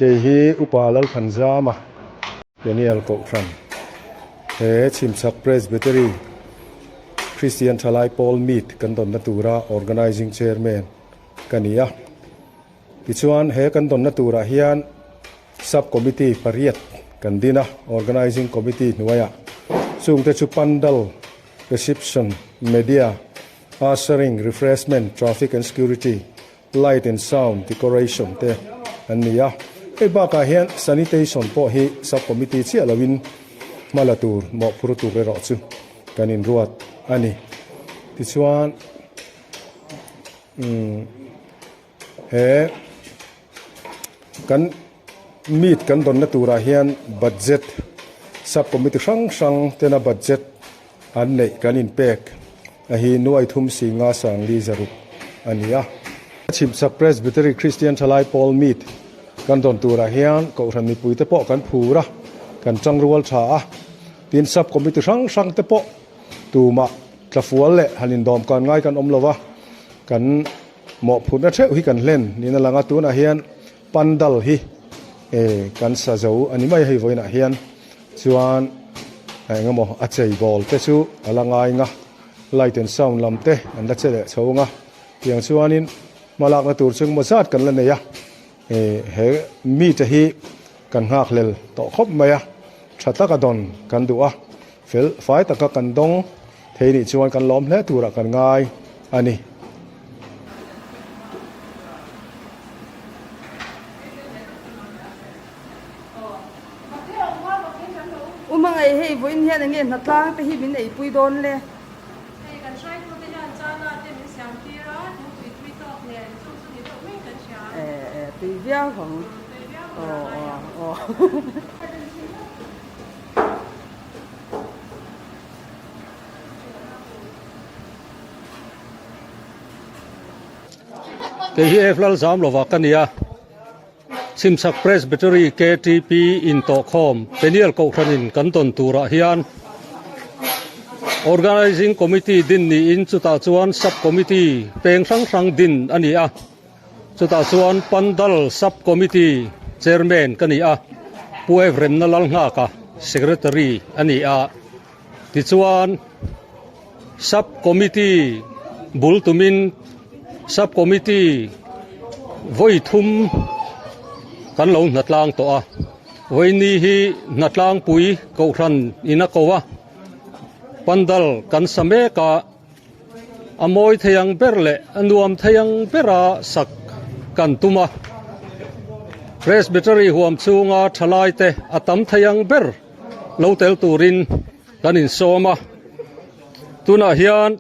Kei hi Upa Lalthanzama Peniel Kohhran he Chhimchhak Presbytery Christian Thalai Pawl Meet kan dawnna tura Organising Chairman ka ni a. Tichuan he kan dawnna turah hian Sub Committee pariat kan din a, Organising Committee hnuaiah chungte chu Pandal, Reception, Media, Ushering, Refreshment, Traffic and Security, Light and Sound, Decoration te an ni a. Hei bakah hian Sanitation pawh hi Sub Committee chiah loin hma la tur mawhphur tur erawh chu kan inruat a ni. Tichuan umm. He kan meet kan dawnna turah hian budget sub committee hrang hrang tena budget an neih kan inpek a hi nuai thum si nga sangli zaruk a ni a. Chhimchhak Presbytery Christian Thalai Pawl meet kan dawn turah hian Kohhran mipuite pawh kan phur a, kan tangrual tha a, tin sub committee hrang hrang te pawh tumah tlafual leh han indawmkan ngai kan awm lo va, kan Mawhphurhna theuh hi kan hlen niin a lang a, tunah hian pandal hi kan sa zo a ni mai a hei vawiinah hian chuan eng emaw a chei bawl te chu a la ngai nga, light and sound lam te an la che leh chho nga, tiang chuanin hmalakna tur chu engemaw zat kan la nei a, he mite hi kan nghakhlel tawh khawp mai a, tha taka dawn kan duh a, fel fai taka kan dawng thei nih chuan kan lawm hle turah kan ngai a ni. U Hmangaih hei vawiin hian enge hnatlang te hi min eipui dawn le? Hei kan hraitute hian chana te min siam tir a, thingpui tui tawk nen chung chu ni deuh mai kan hria. E e tui viau ang. Tui viau tur a ngai ang. Aw aw. Kei hi F Lalzam lova ka ni a, Chhimchhak Presbytery KTP intawhkhawm Peniel Kohhranin kan dawn turah hian Organising Committee din niin chutah chuan Sub Committee peng hrang hrang din a ni a, chutah chuan Pandal Sub Committee Chairman ka ni a, Pu Evremna Lalnghaka Secretary a ni a. Tichuan, Sub Committee bul tumin Sub Committee vawi thum kan lo hnatlang tawh a, vawiini hi hnatlangpui Kohhran in a ko a, pandal kan sa mek a, a mawi thei ang ber leh a nuam thei ang bera sak kan tum a, Presbytery huam chhunga thalaite a tam thei ang ber. Lo tel turin kan insawm a, tunah hian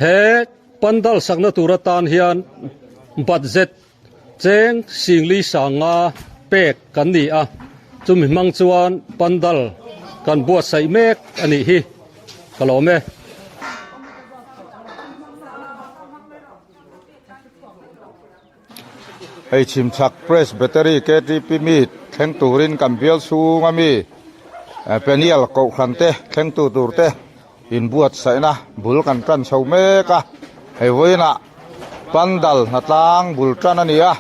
he pandal sakna tur atan hian budget cheng singli sanga pek kan ni a, chumi hmang chuan pandal kan buatsaih mek a nih hi ka lawm e. Hei chhimchhak Presbytery KTP meet thleng turin kan bial chhung ami Peniel Kohhran te thleng tu tur te inbuatsaihna bul kan tan chho mek a, hei vawiinah Pandal hnatlang bul tan a ni a,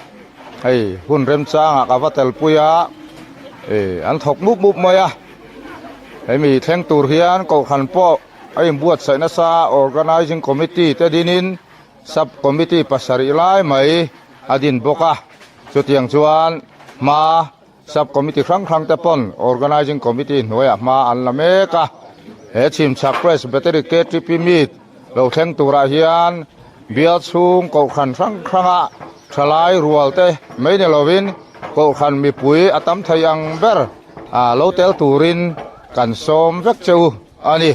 hei hun remchangah ka va telpui a, an thawk mup mup mai a, hemi thleng tur hian Kohhran pawh a inbuatsaih nasa Organising Committee te dinin Sub Committee pasarih lai mai a din bawk a, chutiang chuan hma Sub Committee hrang hrang te pawn Organising Committee hnuaiah hma an la mek a, he Chhimchhak Presbytery KTP Meet lo thleng turah hian bial chhung Kohhran hrang hranga thalai rual te mai ni lovin Kohhran mipui a tam thei ang ber lo tel turin kan sawm vek che u a ni.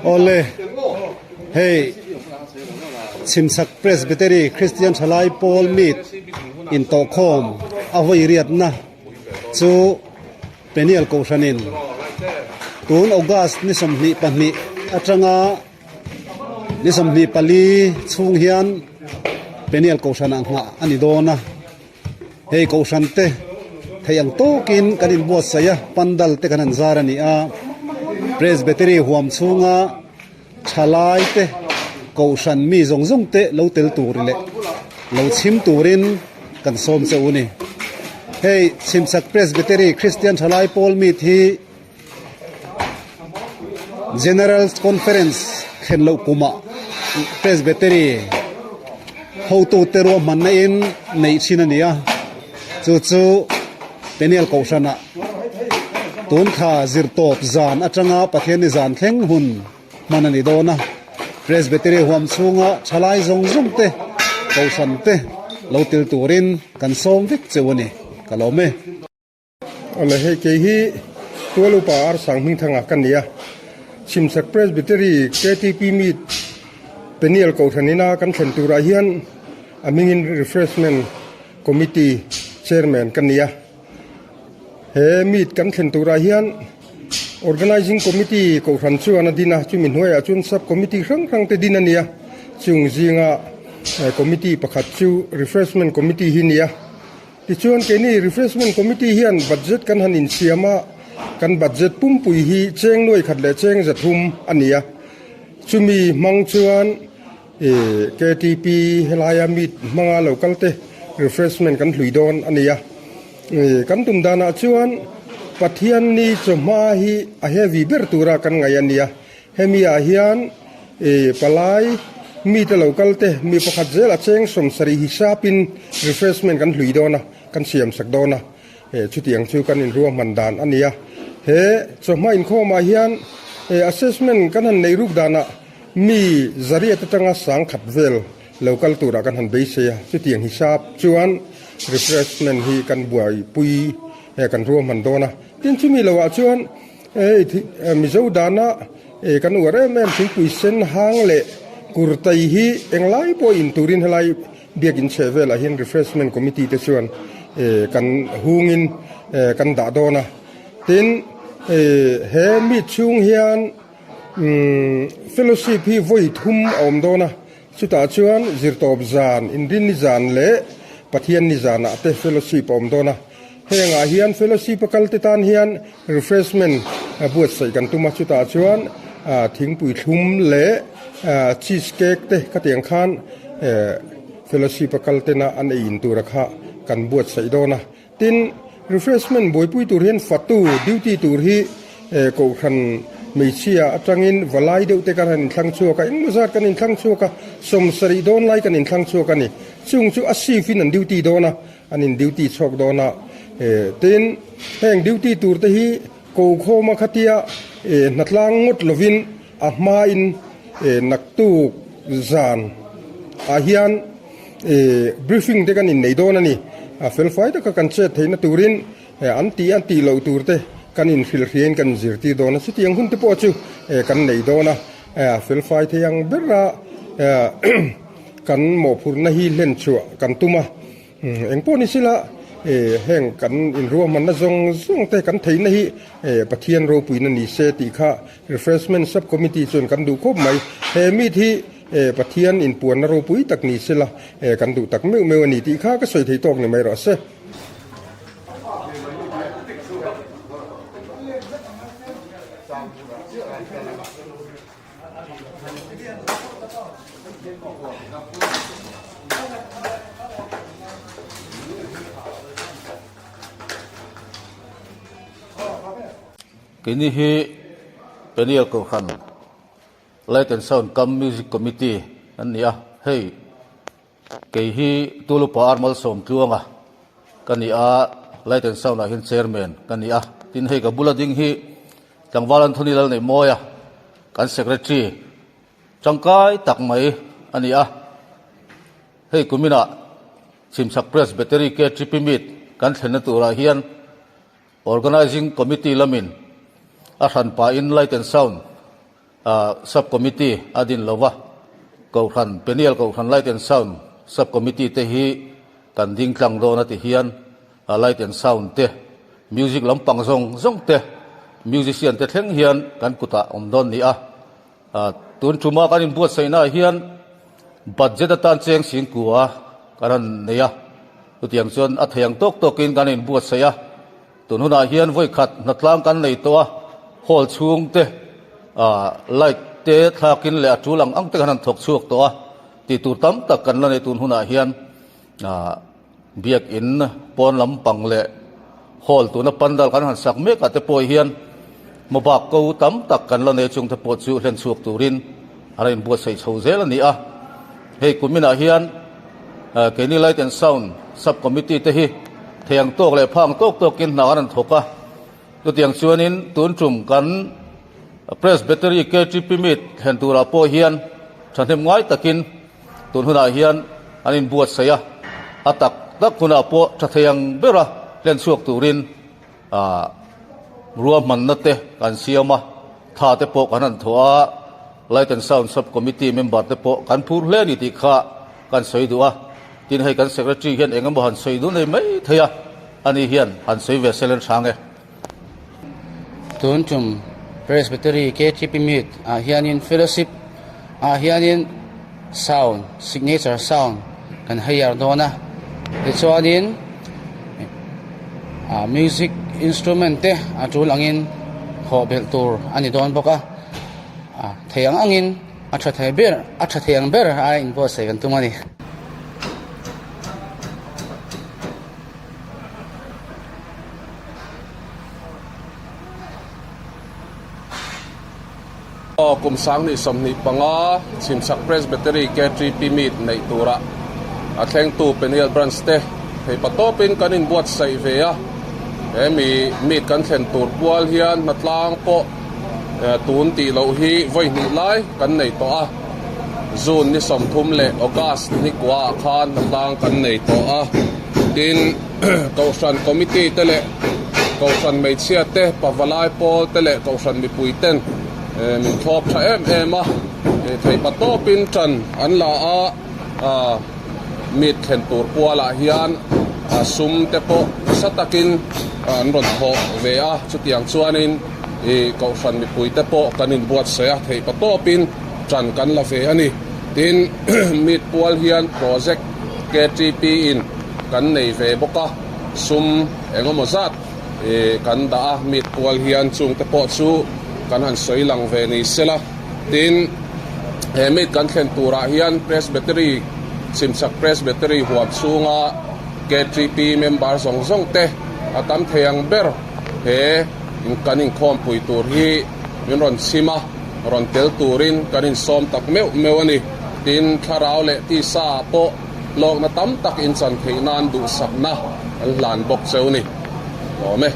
Awle, hei Chhimchhak Presbytery Christian Thalai Pawl Meet intawhkhawm a vawi riatna chu Peniel Kohhranin. Tun August ni 22 atanga ni 24 chhung hian Peniel Kohhran ah nghah a ni dawn a. Hei Kohhran te theih ang tawkin kan inbuatsaih a, pandal te kan han zar a ni a. Presbytery huam chhunga thalai te Kohhran mi zawng zawng te lo tel tur leh lo chhim turin kan sawm che u ni. Hei Chhimchhak Presbytery Kristian Thalai Pawl Meet hi General Conference thlen loh kumah Presbytery hotute ruahmanna in neih thin a ni a, chu chu Peniel Kohhranah tun thla zirtawp zan atanga Pathianni zan thleng hun hman a ni dawn a. Presbytery huam chhunga thalai zawng zawng te, Kohhran te lo tel turin kan sawm vek cheu a ni, ka lawm e. Awle hei kei hi Tual upa Arsang Hmingthanga ka ni a, Chhimchhak Presbytery ktp Meet Peniel Kohhran ina kan thlen turah hian a hmingin Refreshment Committee Chairman ka ni a. He meet kan thlen turah hian Organizing Committee Kohhran chuan a din a, chumi hnuaiah chuan Sub Committee hrang hrang te din a ni a, chung zinga Committee pakhat chu Refreshment Committee hi ni a. Tichuan keini Refreshment Committee hian budget kan han insiam a, kan budget pumpui hi cheng nuai khat leh cheng 300 a ni a. Chumi hmang chuan ktp helaia meet hmanga lo kal te refreshment kan hlui dawn a ni a. Kan tum danah chuan Pathianni chawhma hi a heavy ber tura kan ngaih a ni a. Hemi ah hian palai mite lo kal te mi pakhat zel a cheng 70 hisapin refreshment kan hlui dawn a, kan siam sak dawn a, chutiang chu kan inruahman dan a ni a. He chawhma inkhawm ah hian assessment kan han nei ruk danah mi zariat atanga 1000 vel lo kal turah kan han beisei a, chutiang hisap chuan refreshment hi kan buaipui kan ruahman dawn a. Tin chumi lo ah chuan Hei Mizo dana kan uar em em thingpui sen hang leh kurtai hi englai pawh in turin helai biakin chheh velah hian refreshment committee te chuan kan hungin kan dah dawn a. Tin he meet chhung hian fellowship hi vawi thum a awm dawn a, chutah chuan zirtawp zan, inrinni zan leh Pathianni zanah te fellowship a awm dawn a. Hengah hian fellowship a kal te tan hian refreshment buatsaih kan tum a, chutah chuan thingpui thlum leh cheese cake te khatiang khan fellowship a kal tena an ei in tura kha kan buatsaih dawn a. Tin, refreshment buaipui tur hian fatu duty tur hi Kohhran hmeichhia atangin valai deuh te kan han inthlang chhuak a, engmaw zat kan inthlang chhuak a, 70 dawn lai kan inthlang chhuak a ni. Chung chu a shift in an duty dawn a. An in duty chhuak dawn a, tin heng duty tur te hi ko khawm a khatia hnatlang ngawt lovin a hmain naktuk zan ah hian briefing te kan innei dawn a ni. A felfai taka kan chet theihna turin an tih a tih loh tur te kan inhrilhriain kan inzirtir dawn a, chutiang hun te pawh chu kan nei dawn a, felfai thei ang bera Kan mawhphurhna hi hlen chhuah kan tum a, engpawh ni sila heng kan inruahmanna zawng zawng te kan theihna hi Pathian ropuina ni se tih kha Refreshment Sub Committee chuan kan duh khawp mai. He meet hi Pathian inpuanna ropui tak ni sila kan duh tak meuh meuh a ni tih kha ka sawi thei tawk ni mai rawh se. Keini hi Peniel Kohhran Light and Sound Cum Music Committee an ni a, hei kei hi Tulupa Ar Malsawmtluanga ka ni a, Light and Sound ah hian Chairman ka ni a, tin hei ka bula ding hi Tlangval Anthony Lalneihmawia kan Secretary tangkai tak mai a ni a. Hei kuminah Chhimchhak Presbytery KTP Meet kan thlenna turah hian Organising Committee lamin a hran pahin Light and Sound Sub Committee a din lo va, Kohhran, Peniel Kohhran Light and Sound Sub Committee te hi kan ding tlang dawn a ti hian Light and Sound te, Music lampang zawng zawng te. Musician te thleng hian kan kutah awm dawn ni a. Tun tuma kan inbuatsaihnaah hian budget atan cheng singkua kan rawn nei a, chutiang chuan a thei ang tawk tawkin kan inbuatsaih a. Tun hunah hian vawikhat hnatlang kan nei tawh a, hall chhung te light te thlakin leh a tul ang ang te kan han thawk chhuak tawh a, tih tur tam tak kan la nei tun hunah hian. Biakin pawn lampang leh hall tuna pandal kan han sak mek ah te pawh hian mobak ko tam tak kan la nei chung te pawh chu hlen chhuak turin a la inbuatsaih chho zel a ni a. Hei kuminah hian keini Light and Sound Sub Committee te hi thei ang tawk leh phang tawk tawkin hna an rawn thawk a. Chutiang chuanin tun tum kan Presbytery KTP Meet thlen turah pawh hian thahnem ngai takin Tun hunah hian an inbuatsaih a, a tak tak hunah pawh tha thei ang bera hlen chhuak turin ruahmanna te kan siam a, tha te pawh kan han thawh a, Light and Sound Sub Committee member te pawh kan phur hle a ni tih kha kan sawi duh a, tin hei kan Secretary hian eng emaw han sawi duh nei mai thei a, ani hian han sawi ve sel en hrang e. Tun tum Presbytery KTP Meet ah hianin Fellowship ah hianin sound signature sound kan hire dawn a tichuanin ah music instrument te a tul angin hawh belh tur a ni dawn bawk a ah thei ang angin a tha thei ber a tha thei ang ber a inbuatsaih kan tum a ni. Kum 2025 Chhimchhak Presbytery KTP Meet neih turah a thlengtu Peniel Branch te theipa tawpin kan inbuatsaih ve a. He mi meet kan thlen tur pual hian hnatlang pawh tun tih loh hi vawi hnih lai kan nei tawh a. June ni 30 leh August ni kuaah khan hnatlang kan nei tawh a. Tin, Kohhran Committee te leh Kohhran hmeichhia te, pavalai pawl te leh Kohhran mipui ten min thlawp tha em em a, theipa tawpin tan an la a, meet thlen tur pualah hian sum te pawh nasa takin an rawn thawh ve a, chutiang chuanin Kohhran mipui te pawh kan inbuatsaih a, theipa tawpin tan kan la ve a ni. Tin, meet pual hian project KTP in kan nei ve bawk a, sum engemaw zat kan dah a, meet pual hian chungte pawh chu kan han sawi lang ve ni sela. Tin, he meet kan thlen turah hian Presbytery, Chhimchhak Presbytery huam chhunga KTP member zawng zawng te a tam thei ang ber he kan inkhawmpui tur hi min rawn chhim a, rawn tel turin kan insawm tak meuh meuh a ni. Tin, thlarau leh tisa ah pawh hlawkna tam tak inchan theih nan duhsakna an hlan bawk cheu ni. Lawm e.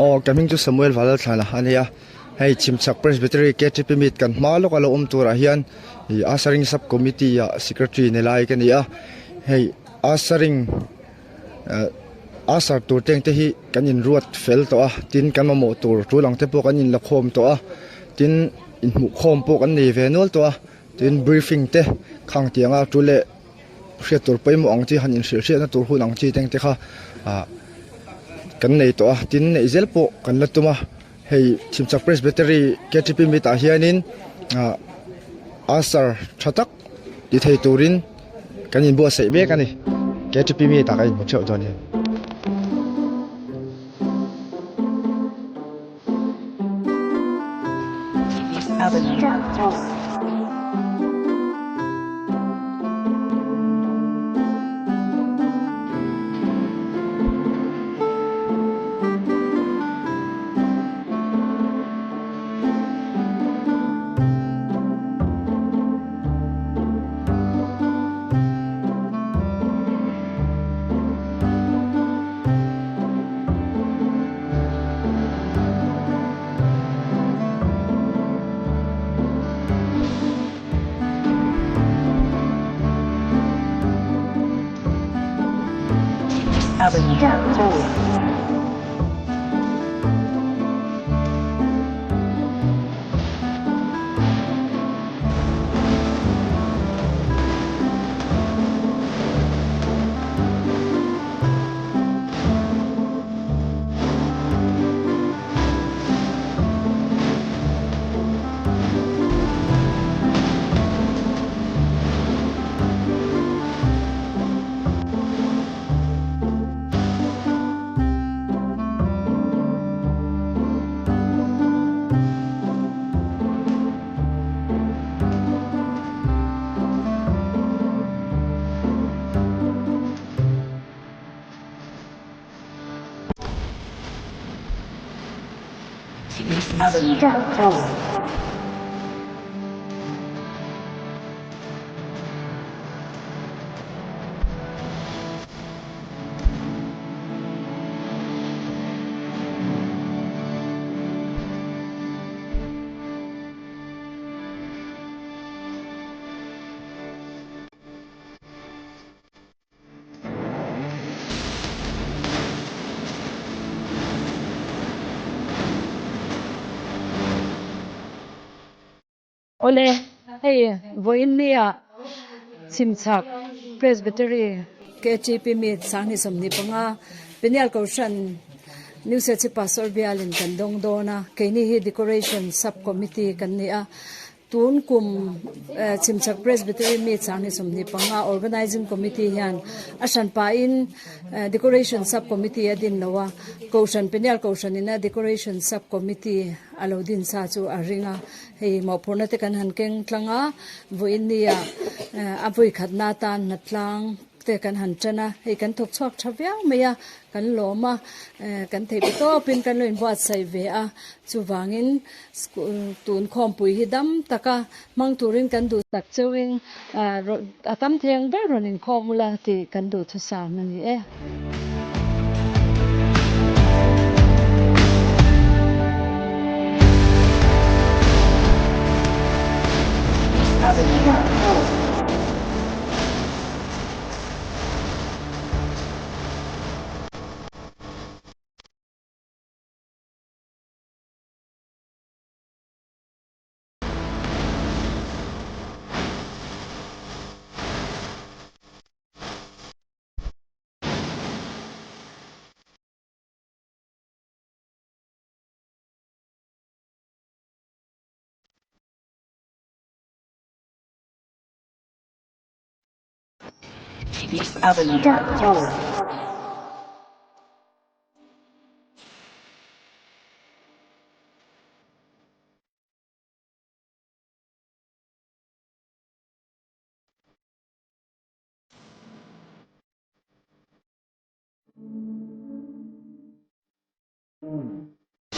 Aw ka hming chu Samuel Valalthlana a ni a hei Chhimchhak Presbytery KTP meet kan hma lawk a lo awm turah hian ih Ushering sub committee ah secretary ni lai ka ni a hei Ushering eh usher tur te ang te hi kan inruat fel tawh a tin kan mamawh tur tul ang te pawh kan inlakhawm tawh a tin inhmuhkhawm pawh kan nei ve nual tawh a. Tin, briefing te khang tianga tu leh hriat tur pawimawh ang chi han inhrilh hriatna tur hun ang chi te ang te kha ah kan nei tawh a, tin neih zel pawh kan la tum a, hei Chhimchhak Presbytery KTP meet ah hianin ah answer tha tak ti thei turin kan inbuatsaih mek a ni, KTP meet ah kan inhmu theuh dawn nia. Awle, hei vawiin nia Chhimchhak Presbytery KTP Meet Sanghni 25 Peniel Kohhran New Serchhi Pastor bialin kan dawng dawn a, keini hi Decoration Sub Committee kan ni a. Tun kum Chhimchhak Presbytery Meet Sanghni 25 Organizing Committee hian a hranpain Decoration Sub Committee a din lo a, Kohhran Peniel Kohhran ina Decoration Sub Committee a lo din sa chu a ring a, hei mawhphurhna te kan han keng tlang a, vawiin nia a vawi khatna atan hnatlang te kan han tan a, hei kan thawk chhuak tha viau mai a, kan lawm a, kan theih pe tawpin kan lo inbuatsaih ve a, chuvangin tun khawmpui hi dam taka hmang turin kan duh tak cheuhin a tam thei ang ber rawn inkhawm ula tih kan duhthusam a ni e.